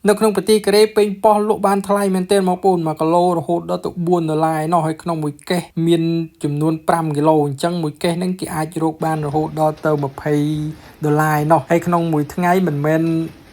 នៅក្នុងប្រទេសកូរ៉េប៉េងប៉ោះលក់បានថ្លៃមែនទែនបងប្អូន1គីឡូរហូតដល់ទៅ4ដុល្លារឯណោះហើយក្នុងមួយកេសមានចំនួន5គីឡូអញ្ចឹងមួយកេសហ្នឹងគេអាចរកបានរហូតដល់ទៅ20ដុល្លារឯណោះហើយក្នុងមួយថ្ងៃមិនមែន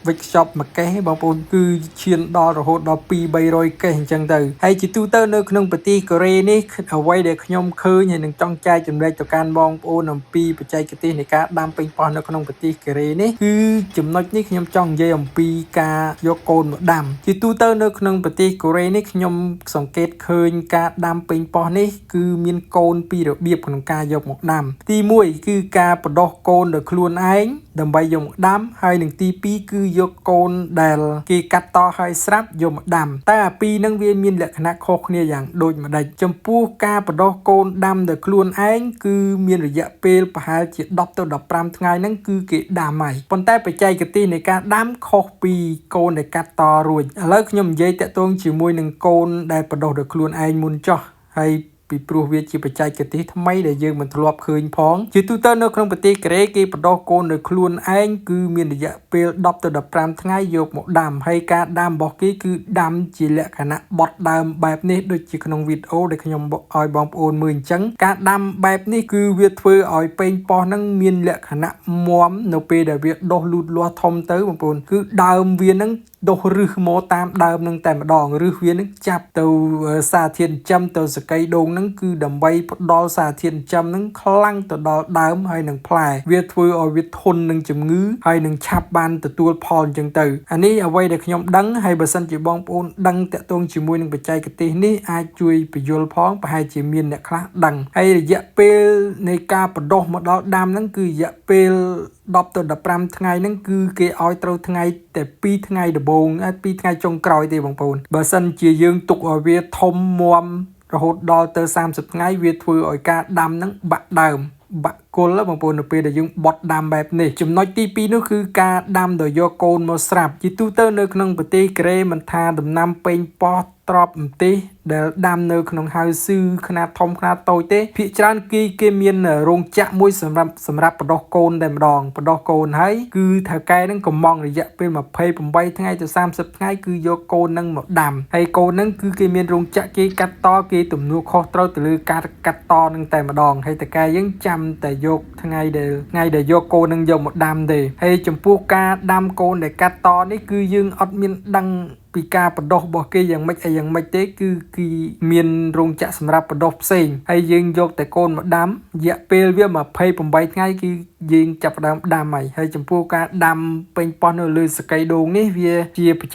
វិចខ្ចប់មួយកេសទេបងប្អូនគឺឈានដល់រហូតដល់2 300កេសអញ្ចឹងទៅហើយជាទូទៅនៅក្នុងប្រទេសកូរ៉េនេះអ្វីដែលខ្ញុំឃើញហើយនឹងចង់ចែកចម្លែកទៅកាន់បងប្អូនអំពីបច្ចេកទេសនៃការដាំប៉េងប៉ោះនៅក្នុងប្រទេសកូរ៉េនេះគឺចំណុចនេះខ្ញុំចង់និយាយអំពីការយកកូនមកដាំជាទូទៅនៅក្នុងប្រទេសកូរ៉េនេះខ្ញុំសង្កេតឃើញការដាំប៉េងប៉ោះនេះគឺមានកូនពីររបៀបក្នុងការយកមកដាំទី1គឺការបដោះកូនដោយខ្លួនឯងដើម្បីយកមកដាំហើយនឹងទី2គឺយកកូនដែលគេកាត់តឲ្យស្រាប់យកមកដាំតែអាពីរហ្នឹងវាមានលក្ខណៈខុសគ្នាយ៉ាងដូចម្ដេចចំពោះការបដោះកូនដាំដោយខ្លួនឯងគឺមានរយៈពេលប្រហែលជា10ទៅ15ថ្ងៃហ្នឹងគឺគេដាំហើយប៉ុន្តែបច្ចេកទេសនៃការដាំខុសពីកូនដែលកាត់តរួចឥឡូវខ្ញុំនិយាយតាក់ទងជាមួយនឹងកូនដែលបដោះដោយខ្លួនឯងមុនចុះហើយពីព្រោះវាជាបច្ចេកទេសថ្មីដែលយើងមិនធ្លាប់ឃើញផងជាទូទៅនៅក្នុងប្រទេសកូរ៉េគេបដោះកូនដោយខ្លួនឯងគឺមានរយៈពេល10ទៅ15ថ្ងៃយកមកដាំហើយការដាំរបស់គេគឺដាំជាលក្ខណៈបត់ដើមបែបនេះដូចជាក្នុងវីដេអូដែលខ្ញុំឲ្យបងប្អូនមើលអញ្ចឹងការដាំបែបនេះគឺវាធ្វើឲ្យប៉េងប៉ោះហ្នឹងមានលក្ខណៈមាំនៅពេលដែលវាដុះលូតលាស់ធំទៅបងប្អូនគឺដើមវាហ្នឹងដុះរឹសមកតាមដើមនឹងតែម្ដងរឹសវានឹងចាប់ទៅសារធាតុចិញ្ចឹមទៅសកីដូងហ្នឹងគឺដើម្បីផ្ដល់សារធាតុចិញ្ចឹមហ្នឹងខ្លាំងទៅដល់ដើមហើយនឹងផ្លែវាធ្វើឲ្យវាធន់នឹងជំងឺហើយនឹងឆាប់បានទទួលផលអញ្ចឹងទៅអានេះអ្វីដែលខ្ញុំដឹងហើយបើសិនជាបងប្អូនដឹងតាក់ទងជាមួយនឹងបច្ចេកទេសនេះអាចជួយបញ្យល់ផងប្រហែលជាមានអ្នកខ្លះដឹងហើយរយៈពេលនៃការបដោះមកដល់ដាំហ្នឹងគឺរយៈពេល10ទៅ15ថ្ងៃហ្នឹងគឺគេឲ្យត្រូវថ្ងៃតែ2ថ្ងៃដំបូង2ថ្ងៃចុងក្រោយទេបងប្អូនបើសិនជាយើងទុកឲ្យវាធំមាំរហូតដល់ទៅ30ថ្ងៃវាធ្វើឲ្យការដាំហ្នឹងបាក់ដើមបាក់គល់បងប្អូននៅពេលដែលយើងបត់ដាំបែបនេះចំណុចទី2នោះគឺការដាំដោយយកកូនមកស្រាប់ជាទូទៅនៅក្នុងប្រទេសកូរ៉េមិនថាដំណាំប៉េងប៉ោះត្រប់ម្ទេសដែលដាំនៅក្នុងហៅស៊ឺខ្នាតធំខ្នាតតូចទេភាគច្រើនគេគេមានរោងចក្រមួយសម្រាប់សម្រាប់បដោះកូនតែម្ដងបដោះកូនហើយគឺថៅកែនឹងកំងរយៈពេល28ថ្ងៃទៅ30ថ្ងៃគឺយកកូននឹងមកដាំហើយកូននឹងគឺគេមានរោងចក្រគេកាត់តគេទំនួលខុសត្រូវទៅលើការកាត់តនឹងតែម្ដងហើយតកែយើងចាំតែយកថ្ងៃដែលថ្ងៃដែលយកកូននឹងយកមកដាំទេហើយចំពោះការដាំកូនដែលកាត់តនេះគឺយើងអត់មានដឹងពីការបដោះរបស់គេយ៉ាងម៉េចអីយ៉ាងម៉េចទេគឺគេមានរោងចក្រសម្រាប់បដោះផ្សេងហើយយើងយកតែកូនមកដាំរយៈពេលវា28ថ្ងៃគឺយើងចាប់ផ្ដើមដាំហើយហើយចំពោះការដាំប៉េងប៉ោះនៅលើសកីដូងនេះវាជាបច្ចេក